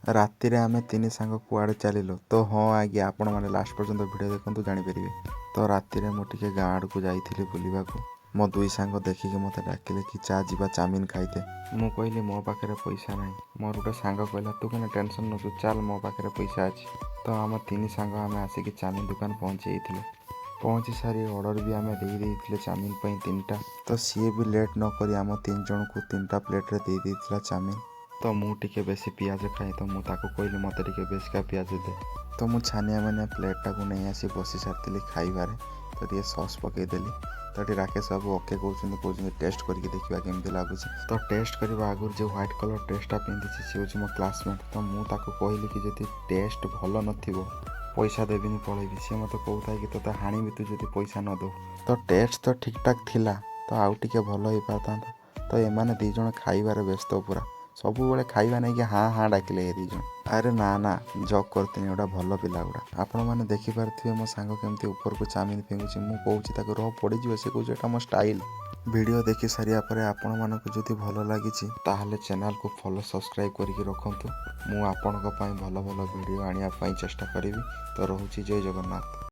ରାତିରେ ଆମେ ତିନି ସାଙ୍ଗ କୁଆଡ଼େ ଚାଲିଲୁ? ତ ହଁ ଆଜ୍ଞା, ଆପଣମାନେ ଲାଷ୍ଟ ପର୍ଯ୍ୟନ୍ତ ଭିଡ଼ିଓ ଦେଖନ୍ତୁ, ଜାଣିପାରିବେ। ତ ରାତିରେ ମୁଁ ଟିକେ ଗାଁ ଆଡ଼କୁ ଯାଇଥିଲି ବୁଲିବାକୁ। ମୋ ଦୁଇ ସାଙ୍ଗ ଦେଖିକି ମୋତେ ଡାକିଲେ କି ଚା ଯିବା ଚାଉମିନ ଖାଇତେ। ମୁଁ କହିଲି, ମୋ ପାଖରେ ପଇସା ନାହିଁ। ମୋର ଗୋଟେ ସାଙ୍ଗ କହିଲା, ତୁ କାଇଁ ଟେନସନ୍ ନେଉଛୁ, ଚାଲ, ମୋ ପାଖରେ ପଇସା ଅଛି। ତ ଆମ ତିନି ସାଙ୍ଗ ଆମେ ଆସିକି ଚାଉମିନ ଦୋକାନ ପହଞ୍ଚି ଯାଇଥିଲୁ। ପହଞ୍ଚି ସାରି ଅର୍ଡ଼ର ବି ଆମେ ଦେଇ ଦେଇଥିଲେ ଚାଉମିନ ପାଇଁ ତିନିଟା। ତ ସିଏ ବି ଲେଟ୍ ନ କରି ଆମ ତିନି ଜଣଙ୍କୁ ତିନିଟା ପ୍ଲେଟ୍ରେ ଦେଇ ଦେଇଥିଲା ଚାଉମିନ। ତ ମୁଁ ଟିକେ ବେଶୀ ପିଆଜ ଖାଏ, ତ ମୁଁ ତାକୁ କହିଲି, ମୋତେ ଟିକେ ବେଶିକା ପିଆଜ ଦେ। ତ ମୁଁ ଛାନିଆ ମାନିଆ ପ୍ଲେଟ୍ଟାକୁ ନେଇ ଆସି ବସି ସାରିଥିଲି ଖାଇବାରେ। ତ ଟିକେ ସସ୍ ପକାଇଦେଲି। ତ ଏଠି ରାକେଶ ବାବୁ ଓକେ କହୁଛନ୍ତି, କହୁଛନ୍ତି ଟେଷ୍ଟ କରିକି ଦେଖିବା କେମିତି ଲାଗୁଛି। ତ ଟେଷ୍ଟ କରିବା ଆଗରୁ ଯେଉଁ ହ୍ୱାଇଟ୍ କଲର୍ ଡ୍ରେସ୍ଟା ପିନ୍ଧିଛି, ସେ ହେଉଛି ମୋ କ୍ଲାସମେଟ୍। ତ ମୁଁ ତାକୁ କହିଲି କି ଯଦି ଟେଷ୍ଟ ଭଲ ନଥିବ, ପଇସା ଦେବିନି, ପଳେଇବି। ସିଏ ମୋତେ କହୁଥାଏ କି ତୋତେ ହାଣିବି ତୁ ଯଦି ପଇସା ନ ଦେବୁ। ତ ଟେଷ୍ଟ ତ ଠିକ୍ଠାକ୍ ଥିଲା, ତ ଆଉ ଟିକେ ଭଲ ହେଇପାରିଥାନ୍ତା। ତ ଏମାନେ ଦୁଇ ଜଣ ଖାଇବାରେ ବ୍ୟସ୍ତ ପୁରା, ସବୁବେଳେ ଖାଇବା ନେଇକି ହାଁ ହାଁ ଡାକିଲେ ଏ ଦୁଇ ଜଣ। ଆରେ ନା ନା, ଜୋକ୍ କରିଥିଲି, ଏଗୁଡ଼ା ଭଲ ପିଲା ଗୁଡ଼ା। ଆପଣମାନେ ଦେଖିପାରୁଥିବେ ମୋ ସାଙ୍ଗ କେମିତି ଉପରକୁ ଚାଉମିନ ଫିଙ୍ଗୁଛି। ମୁଁ କହୁଛି ତାକୁ, ରହ, ପଡ଼ିଯିବ। ସେ କହୁଛି, ଏଇଟା ମୋ ଷ୍ଟାଇଲ୍। ଭିଡ଼ିଓ ଦେଖି ସାରିବା ପରେ ଆପଣମାନଙ୍କୁ ଯଦି ଭଲ ଲାଗିଛି, ତାହେଲେ ଚ୍ୟାନେଲକୁ ଫଲୋ, ସବସ୍କ୍ରାଇବ୍ କରିକି ରଖନ୍ତୁ। ମୁଁ ଆପଣଙ୍କ ପାଇଁ ଭଲ ଭଲ ଭିଡ଼ିଓ ଆଣିବା ପାଇଁ ଚେଷ୍ଟା କରିବି। ତ ରହୁଛି, ଜୟ ଜଗନ୍ନାଥ।